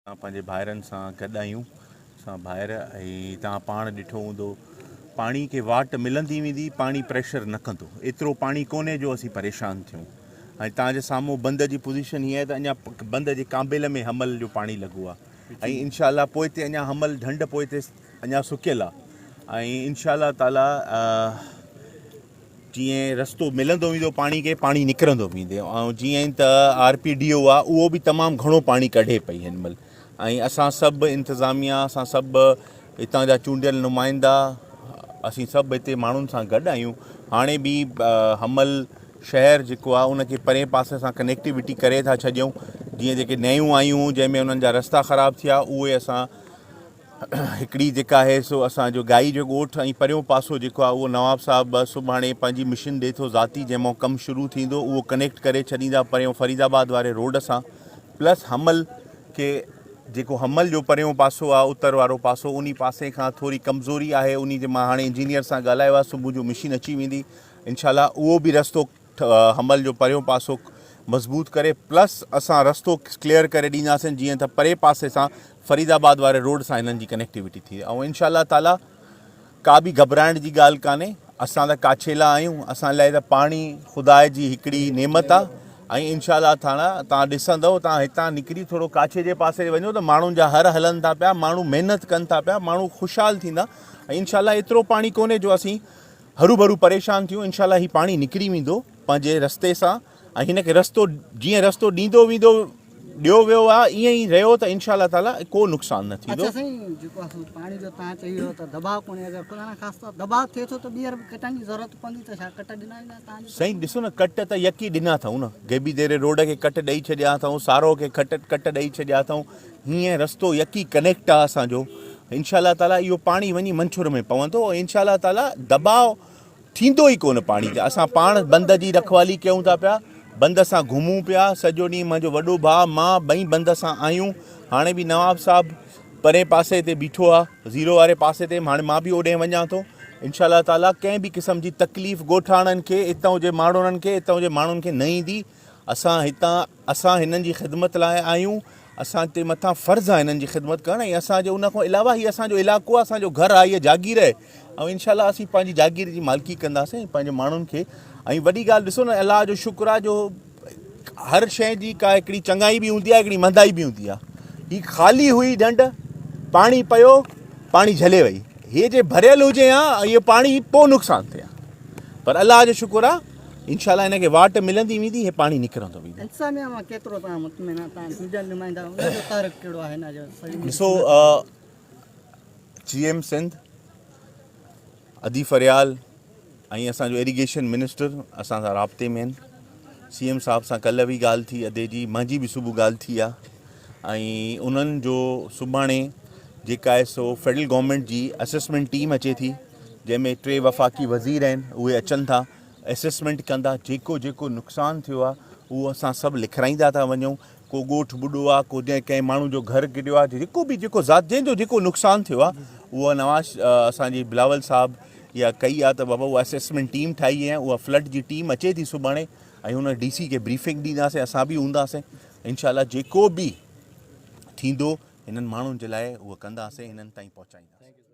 اسان پنهنجي ڀائرن سان گڏ آهيون اسان ڀائر ۽ توهان پاڻ ڏٺو هوندو پاڻي کي واٽ ملندي ويندي پاڻي پريشر نه ڪندو ايترو پاڻي ڪونهي جو اسين پريشان ٿيون ۽ توهان جي سامهون بند جي پوزيشن هي آهي ته اڃا بند جي ڪانبيل ۾ حمل جو پاڻي لڳو آهي ۽ انشاء الله پوئتي اڃا حمل ڍنڍ پوئتي اڃا سڪيل آهي ۽ انشاء الله تعالي جيئن رستو ملندو ويندو پاڻي کي پاڻي نڪرندو ويندو ۽ جيئن ته آر پي ڊي او آ اهو به تمام گهڻو پاڻي ڪڍي پئي هن مهل ۽ اسان سڀ انتظاميا اسان سڀ هتان جا چونڊيل نمائندا اسين سڀ هتي ماڻهن سان گڏ آهيون هاڻي به حمل شهر جيڪو آ ان کي پرين پاسي سان ڪنيڪٽيوٽي ڪري ٿا ڇڏيون جيئن جيڪي نيون آيون جنهن ۾ انهن جا رستا خراب ٿيا اهي اسان هڪڙي جيڪا آهي سو اسان جو گائي جو ڳوٺ ۽ پريون پاسو جيڪو آهي اهو نواب صاحب سڀاڻي پنهنجي مشن ڏي ٿو ذاتي جنهن مان ڪم شروع ٿيندو اهو ڪنيڪٽ ڪري ڇڏيندا پريون فريد آباد واري روڊ سان پلس حمل کي جيڪو حمل جو پريون پاسو آهي اتر وارو پاسو انهي پاسي کان ٿوري ڪمزوري آهي انهي جي مان هاڻي انجنيئر سان ڳالهايو آهي صبح جو مشين اچي ويندي انشاء الله اهو به رستو حمل جو پريون پاسو مضبوط ڪري پلس اسان رستو ڪليئر ڪري ڏينداسين جيئن ته پري پاسي سان فريد آباد واري روڊ سان هنن جي ڪنيڪٽيوٽي ٿئي ۽ انشاء الله تعالي ڪا به گهٻرائڻ جي ڳالهه ڪانهي اسان ته ڪاڇيلا آهيون اسان لاء ته پاڻي خدا جي هڪڙي نعمت آ ۽ انشاء الله تعالي تان ڏسندو تان هتان نڪري ٿورو ڪاڇي جي پاسي وڃو ته ماڻهن جا هر هلن ٿا پيا ماڻهو محنت ڪن ٿا پيا ماڻهو خوشحال ٿيندا ۽ انشاء الله ايترو پاڻي ڪونهي جو اسين هروڀرو پريشان ٿيون انشاء الله هي پاڻي نڪري ويندو پنهنجي رستي سان ۽ هن کي رستو جيئن رستو ڏيندو ويندو ڏيو ويو آهي ائين ئي رهيو ته انشاء الله تعالي ڪو نقصان نه ٿيندو. اڇا سائين جيڪو آهي سو پاڻي جو تان چئي ويو ته دٻاء ڪونهي اگر خدا نخواسته دٻاء ٿئي ٿو ته ٻيهر به ڪٽن جي ضرورت پوندي ته ڇا ڪٽ ڏنا ويندا تان جي سائين ڏسو نه ڪٽ ته يڪي ڏنا اٿئون نه غيبي ديري روڊ کي ڪٽ ڏئي ڇڏيا اٿئون سارو کي کٽ ڪٽ ڏئي ڇڏيا اٿئون هيئن رستو يڪي ڪنيڪٽ آ اسان جو انشاء الله تعالي اهو پاڻي وڃي منڇر ۾ پوندو ۽ انشاء الله تعالي دٻاء ٿيندو ئي ڪونه پاڻي تي اسان پاڻ بند جي رکوالي ڪيون ٿا پيا بند سان گهمون پيا سڄو ڏينهن منهنجو وڏو ڀاء مان ٻئي بند سان آهيون هاڻي به نواب صاحب پرين پاسي تي بيٺو آ زيرو واري پاسي تي هاڻي مان به اوڏي وڃان ٿو انشاء الله تعالي ڪنهن به قسم جي تڪليف ڳوٺاڻن کي اتان جي ماڻهن کي اتان جي ماڻهن کي نه ايندي اسان هتان اسان هنن جي خدمت لاء آهيون، اسان تي مٿان فرض آهي هنن جي خدمت ڪرڻ ۽ اسان جي ان کان علاوه هي اسان جو علائقو آهي، اسان جو گهر آهي، هيء جاگير آهي ۽ انشاء الله اسين پنهنجي جاگير جي مالڪي ڪنداسين ۽ پنهنجي ماڻهن کي ۽ وڏي ڳالهه ڏسو نه الله جو شڪر آهي جو هر شيء جي ڪا هڪڙي چڱائي به هوندي آهي هڪڙي مندائي به هوندي آهي هي خالي هئي ڍنڍ پاڻي پيو پاڻي جهلي وئي هي جي ڀريل هجي ها اهو پاڻي پوء نقصان ٿئي ها پر الله جو شڪر آهي انشاء الله هن کي واٽ ملندي ويندي هي پاڻي نڪرندو ويندو. انتظاميا مان ڪيترو توهان مطمئن آهيو توهان چونڊيل نمائندا ان جو تحرڪ ڪهڙو آهي هن جو سڄي ڏسو جي ايم سنڌ ادي فريال ۽ اسان جو ايريگيشن منسٽر اسان سان رابطي ۾ آهن سي ايم صاحب سان ڪلهه به ڳالهه ٿي ادي جي منهنجي به صبح ڳالهه ٿي آهي ۽ انهن جو سڀاڻي جيڪا آهي سو فيڊرل گورنمينٽ جي اسسمينٽ ٽيم اچي ٿي جنهن ۾ ٽي وفاقي وزير آهن اهي اچن ٿا اسيسمينٽ ڪندا جيڪو جيڪو نقصان ٿيو آهي اهو اسان سڀ لکرائيندا ٿا وڃون ڪو ڳوٺ ٻڏو آهي ڪو جنهن ڪنهن ماڻهو جو گهر ڪريو آهي جيڪو به جيڪو ذات جنهن جو جيڪو نقصان ٿيو آهي اهو نواز اسان جي بلاول صاحب اها ڪئي آهي ته بابا اها اسيسمينٽ ٽيم ٺاهي آهي اها فلڊ جي ٽيم اچي ٿي سڀاڻي ۽ ان ڊي سي کي بريفنگ ڏينداسين اسان به هونداسين انشاء الله جيڪو به ٿيندو هنن ماڻهن جي لاء اهو ڪنداسين هنن تائين پهچائينداسين.